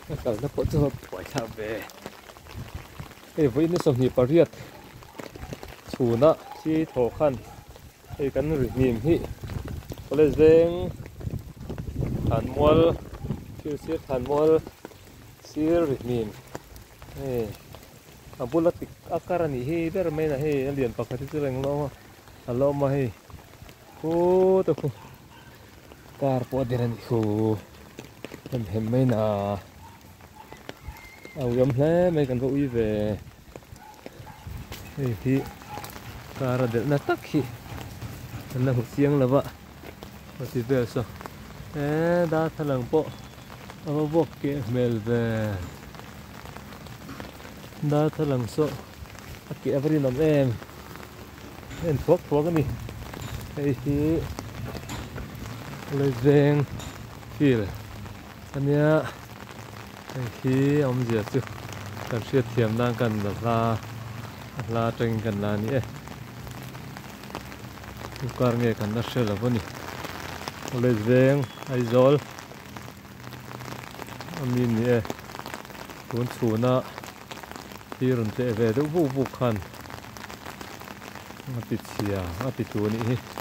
A kalna pawh chu a buaithlak ve. Hei vawiin ni 28 chhuna thi thaw khan hei kan ri hnim hi college veng thlanmual thil sir thlanmual sir ri hnim hei a bula tik a kar a nih hi ber mai na hei a lian pakhat hi chu reng lo a la awm a hei khutah khu car pawh a din a nih khu hem hem mai na. A uiawm hle mai kan va ui ve hei hi car a delh na tak hi kan la hmu chiang lo va a ti vel saw he darthlalang pawh a va vuak keh hmel ve darthlalang saw a keh a va rinawm em en thuak thuak a ni hei hi lawiveng field ania. Hei hi awmzia chu kan hriatthiam nan kan la hla a hla atangin kan la a ni e. Chu kar nge kan la hre lo a ni. College veng Aizawl a mi ni e. Tun chhuna thi rawn tleh ve deuh vuk vuk khan a ti chhia a ti tu a nih hi.